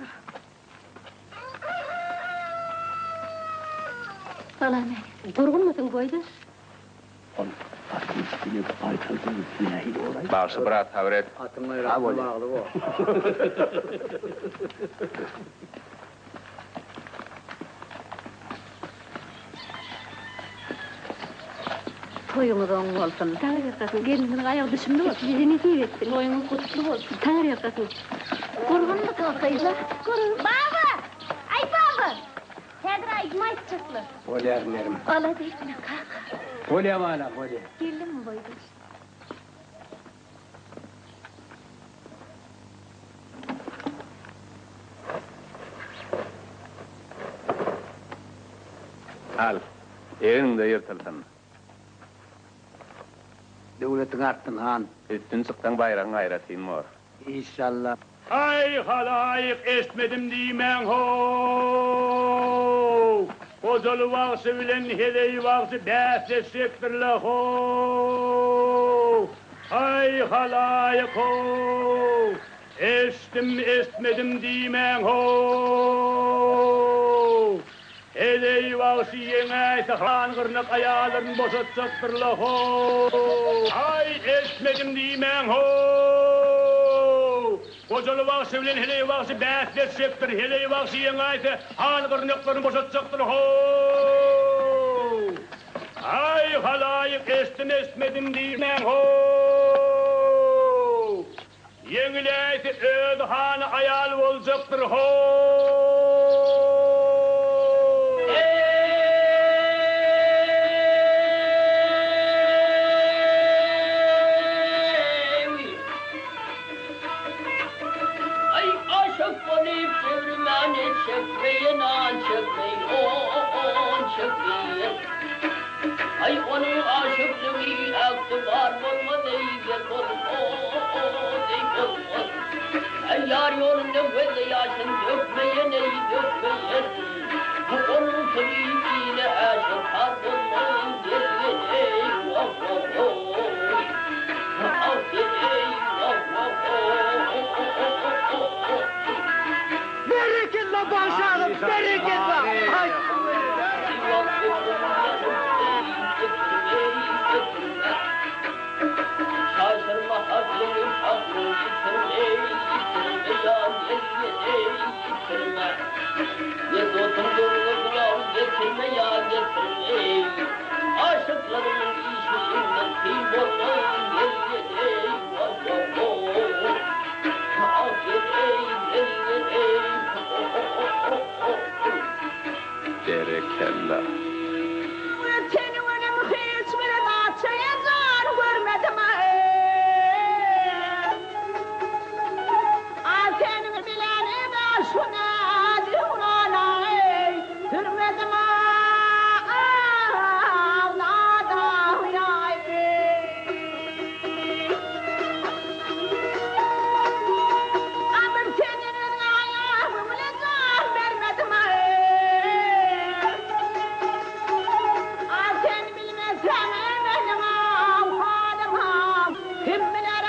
Salam älik. Gurgunmysyň boýdaş? Ol atyň üstüne baýtaldyň nähili bolaý? Bagşy biraz sabyr et. Atyň gaýratyna bagly bor. Toýuňyz oň bolsun. Taňryýalkasyn. Gelnimiziň aýagy düşümli bolsun. Bize nesip etsin. Toýuňyz gutly bolsun. Taňryýalkasyn. Gurgunmysyňyz gyzlar? Baba! Aý baba! Häzir aýdym aýtjaklar. Bolýar inerim. Alada etme kaka. Bolýa balam, bolýa. Geldimmi boýdaş? Al, egniňde ýyrtylsyn. Döwletiň artsyn han. Üstün çyksaň baýragyň aýratyn bor. Işşalla. Aý halaýyk eştmedim diýmäň how! Hojaly bagşy bilen heleý bagşy bäsleşjekdirle how! Aý halaýyk how! Eştdim eştmedim diýmäň how! Heleý bagşy ýeňäýse han gyrnak aýallaryny boşatjakdyrla how! Aý eştmedim diýmäň how! Gojaly bagşy bilen heleý bagşy bäsleşjekdir, heleý bagşy ýeňäýse han gyrnaklaryny boşatjakdyr how! Aý halaýyk eştdim eştmedim diýmäň how! Ýeňiläýse öz hany aýal boljakdyr how! Aý aşyk bolup döwrümäni çekmeýin an çekmeýin on çekmeýin. Aý onuň aşyklygy ygtybar bolmaz eý gel bolmaz eý bolmaz. Aý ýar ýolunda gözde ýaşyn dökmeýin eý dökmeýin. Onuň syry ile äşgär bolmaz gel gel eý wah wah hoý. Ah gel eý wah wah hoý. Berekella bagşy agam berekella. Aý. Berekella. Seniň öňüň hiç bir zatça jan görmedim A seniň bilen eme şuna döwrana sürmedim Abyr senden özge aýagym bilen jan bermedim A sen bilmeseň meniň ahwalym Kim biler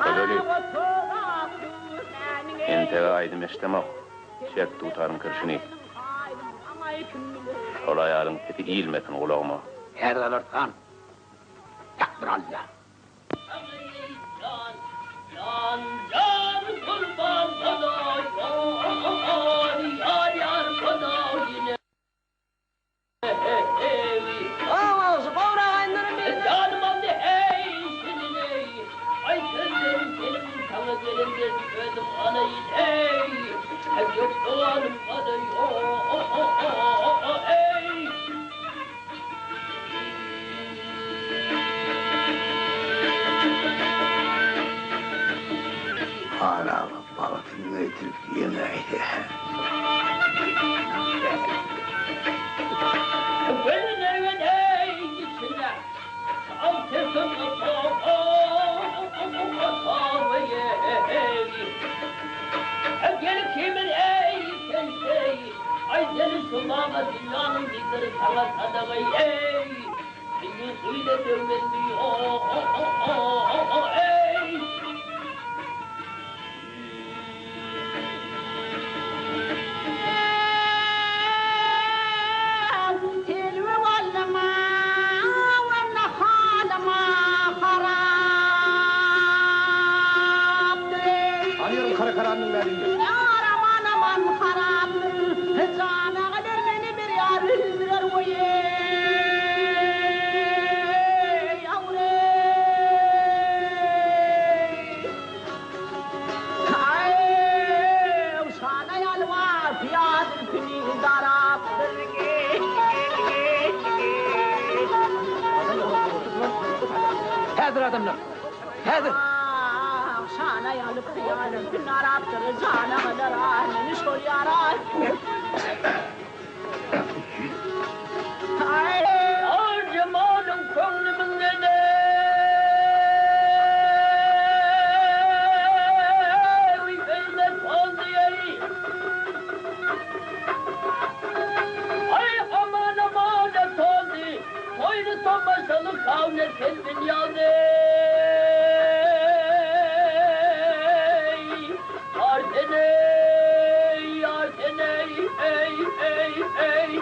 Hojaly, enteg-ä aýdym eşdemok. Çek dutaryň kirşini. Şol aýalyň sesi ilmesin gulagyma. Häzir alarys han. Takdyr Alla. Han aga bagtyny getirip ýeňäýse-hä. oglanlar. Häzir. Şana ýalyp hyýalym, Narapdyr jana galar, meni şol ýara. Ýar jemalyň köňlümiň edewi beýle tozdy eý. Aý aman amana tozdy, toýly tomaşaly kawne selbin ýaly eý. Ýar sen eý, ýar sen eý, eý, eý, eý.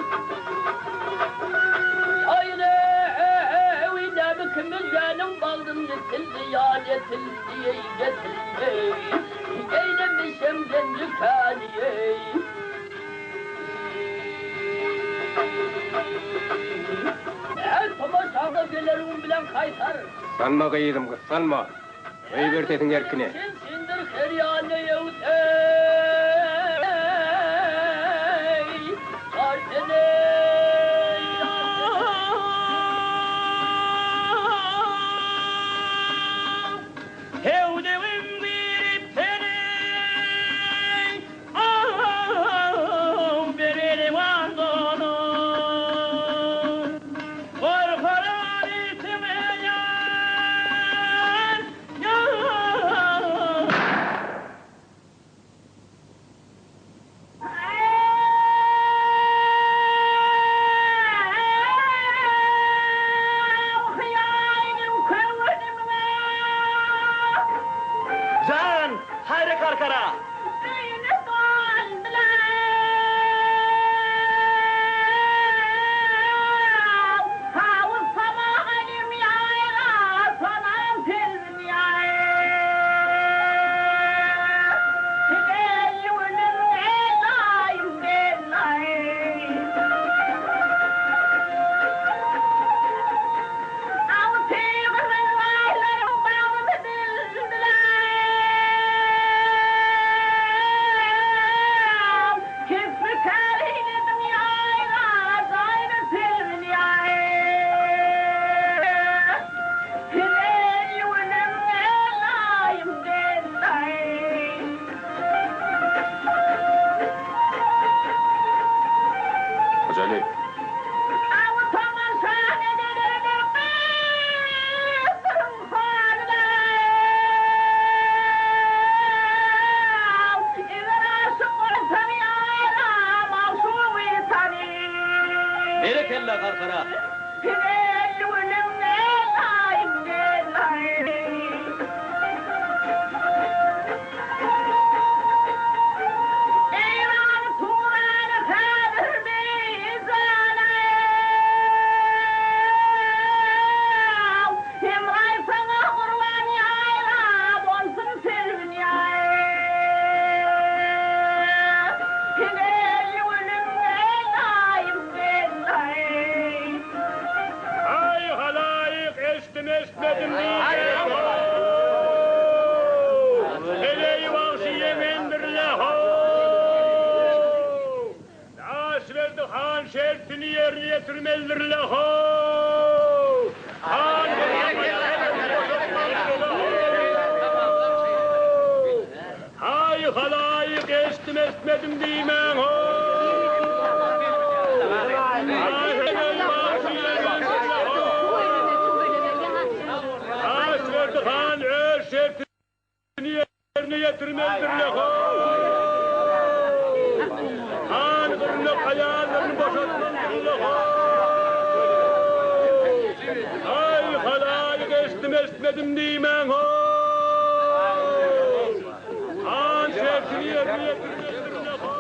Aýry näme kimin jäniň bagryny sildi ýa nesildi eý, getirdi eý. Eýlemişem genji käni eý. Äý tomaşaga geleriň bilen gaýtar. Gyssanma gyzym, gyssanma. Goýber sesiň erkine. Çinçindir her ýana ýöwseý, Arseneý. Hewdegim girip seniň, Aw, bereli wandona. Gorkaran itime ýar, ýar. Jan, haýra karkara! Öýüne doldular. Tawus samagalym ýaýra, sonam selbin ýaý. Size ýülüm elaýym bellaý. Alty gyzyň aýlaryň bagryny dildiler. Kesbi kär eýlediň ýaýra, jaýly selbin ýaý. Size ýülüm elaýym bellaý. Hojaly. Berekella Garkara! Eýran Turany häzir mizana Hemraý saňa gurban ýaýra bolsun selbin ýaý Hilel gülüm elaýym bellaý. Aý halaýyk eşdim eştmedim diýýäň how Heleý bagşy ýeňendir-le how Daşberdi han şertini ýerine ýetirmelidir-le how Han Aý halaýyk eşdim eştmedim diýmäň how Aý heleý bagşy ýeňendir-le how Daşberdi han öz şertini ýerine ýetirmelidir-le how Han gyrnak aýallaryny boşatmalydyr-le how Aý halaýyk eştdim eştmedim diýmäň how Han şertini ýerine ýetirmelidir-le how.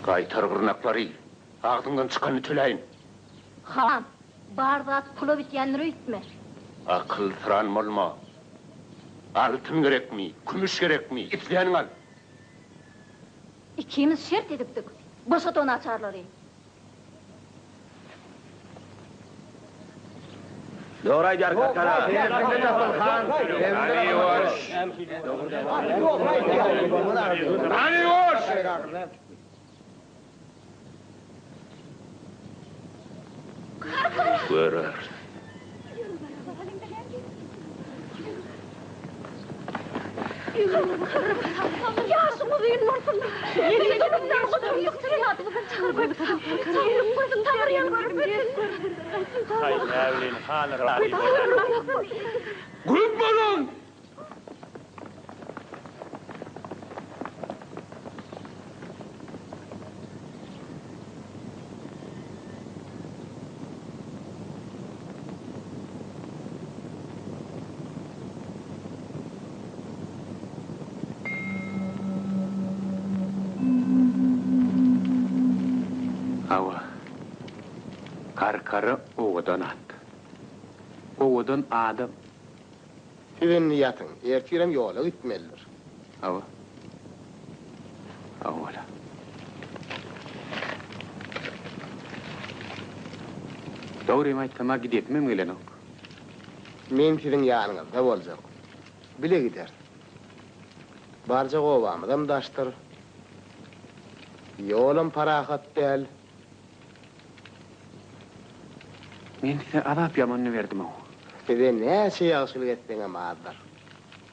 Gaýtar gyrnaklary, agzyňdan çykanyny töläýin. Han, bar zat pula bitýändir öýtme. Akylsyran bolma. Altyn gerekmi, kümüş gerekmi, isläniňi al. Ikimiz şert edipdik. Boşat o naçarlary. Dogry aýdýar Karkara. Hany ýuwaş. Hany ýuwaş! Göreris. Ýaşyň uzyn bolsun. Haý, näbileýin, hany razy bolýar. Güm boluň! Hawa, Karkara owadan at. Owadan adam. Siz indi ýatyň, ertirem ýola gitmelidir. Hawa. Hawa-la. Dogrymy aýtsam-a gidesimem gelenok. Men siziň ýanyňyzda boljak. Bile gideris. Barjak obamyzam daşdyr. Ýolam parahat däl. Men size azap ýamanyny berdim-ow. Size näçe ýagşylyk etseňem azdyr.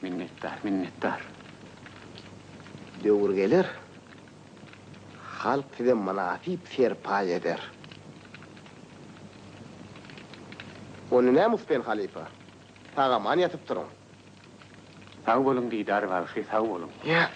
Minnetdar, minnetdar. Döwür geler, halk size mynasyp serpaý eder. Onda näme Uspen halypa, sag-aman ýatyp duruň. Sag boluň Didar bagşy, sag boluň. Ýa.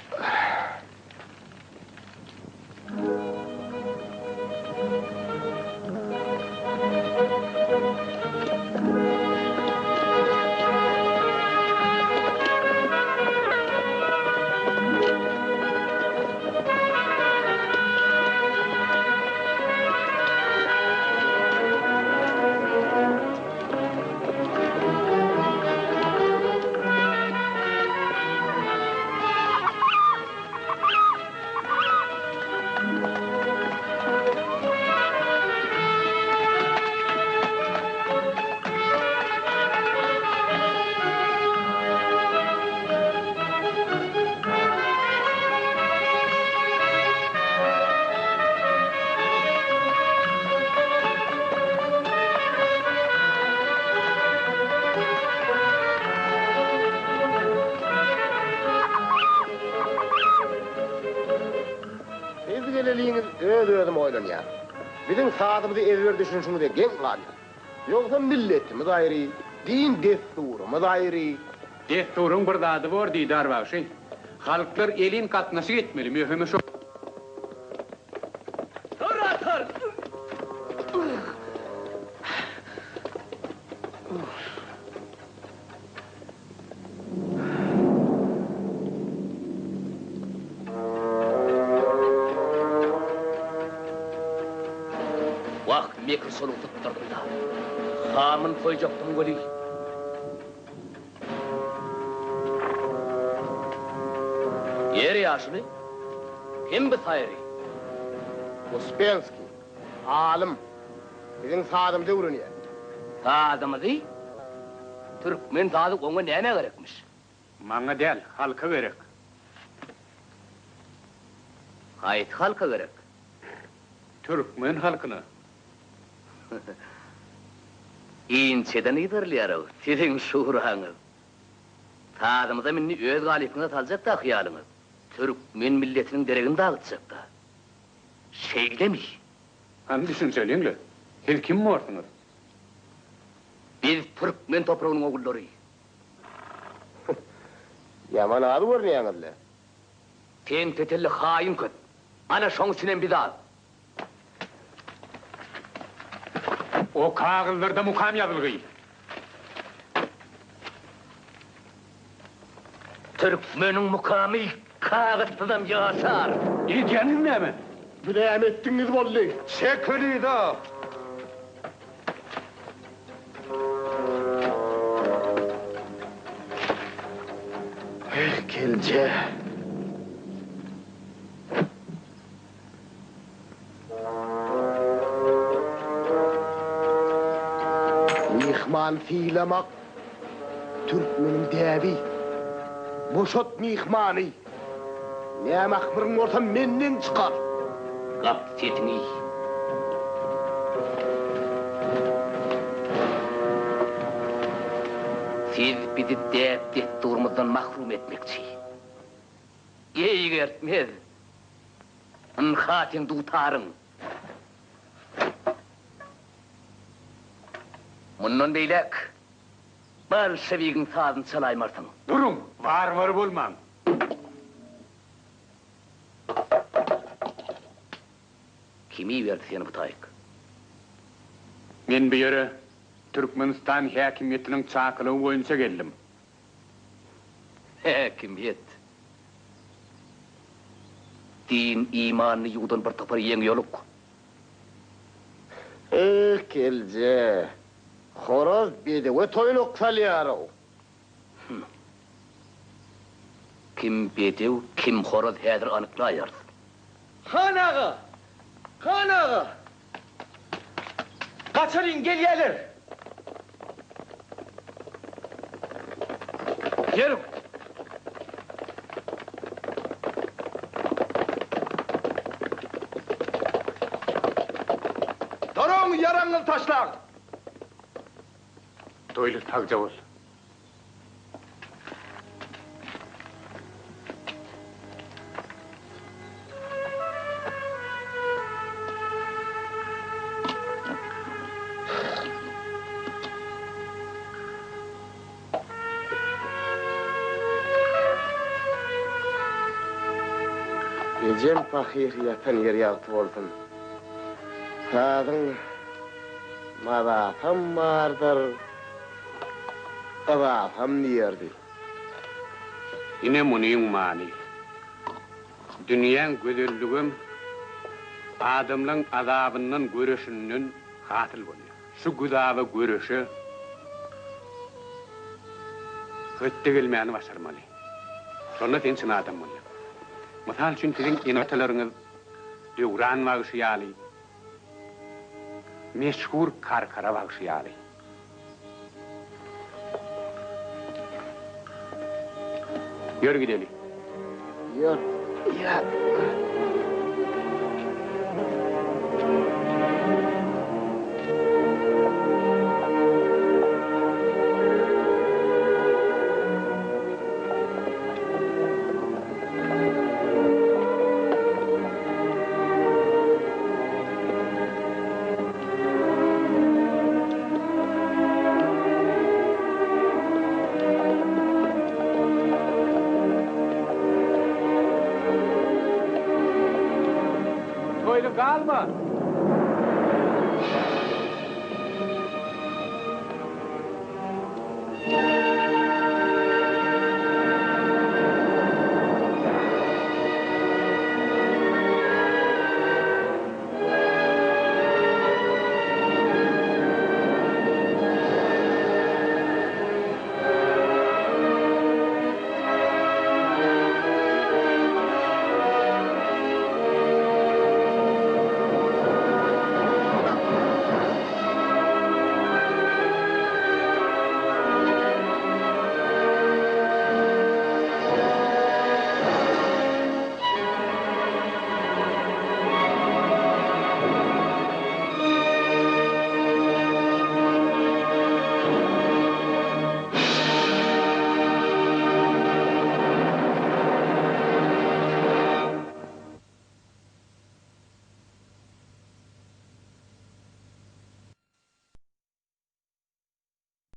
Siz geleliňiz öz-özüm oýlanýan. Biziň sazymyzy ezber düşünşiňize geň galýan. Ýogsam milletimiz aýry, din-dessurymyz aýry. Dessuryň bir zady bor, Didar bagşy. Halklar elin gatnaşyk etmeli, möhümi şo. Wah, mekir soluň sypdyrdyň-da. Hamyny soýjakdym weli. Ýeri ýaşuly, kim bu saýry? Uspenskiý, alym. Biziň sazymyzy öwrenýär. Sazymyzy? Türkmen sazy oňa nämä gerekmiş? Maňa däl, halka gerek. Haýsy halka gerek? Türkmen halkyna. Inçeden yzarlaýar-ow siziň şuraňyz. Sazymyzam indi öz galypyňyza saljak-da hyýalyňyz. Türkmen milletiniň deregini dagytjak-da. Şeýlemi? Hany düşünseliň-le, siz kim borsuňyz? Biz türkmen topragynyň ogullary. Ýaman az görünýäňiz-le. Sen tetelli haýyn köp. Ana şoň üçinem biz az. O kagyzlarda mukam ýazylgy. Türkmeniň mukamy kagyzsyzam ýaşar. Edýäniňiz näme? Bu näme etdigiňiz boldy? Çekil yza! Eh, kelje. Myhman sylamak türkmeniň däbi. Boşat myhmany. Näme ahmyryň bolsa menden çykar. Gap sesiňi. Siz bizi däp-dessurymyzdan mahrum etmekçi. Eýgertmez. Ynha seň dutaryň. Mundan beýläk bolşewigiň sazyny çalaýmarsyň. Duruň, warwar bolmaň. Kim iberdi seni bu taýyk? Men bu ýere Türkmenistan häkimiýetiniň çakylygy boýunça geldim. Häkimiýet. Din imanyny ýuwdan bir topar ýeňiýoluk. Eh, kelje. Horaz bedewe toýnak salýar-ow. Hüm. Kim bedew, kim horaz häzir anyklaýarys. Han aga! Han aga! Gaçalyň, gelýäler! Ýörüň! Duruň, ýaragyňyzy taşlaň! Toýly, sagja bol. Ejem pahyr ýatan ýeri ýagty bolsun. Sazyň mazasam bardyr, yzasam diýerdi. Ine munyň many. Dünýäň gözelligem adamlaň azabyndan göreşinden hasyl bolýar. Şu güzaba göreşe hötde gelmäni başarmaly. Şonda sen çyn adam bolýaň. Mysal üçin siziň ene-atalaryňyz Döwran bagşy ýaly, meşhur Karkara bagşy ýaly. Ýör gideli. Ýör. Ýa. Toýly galma!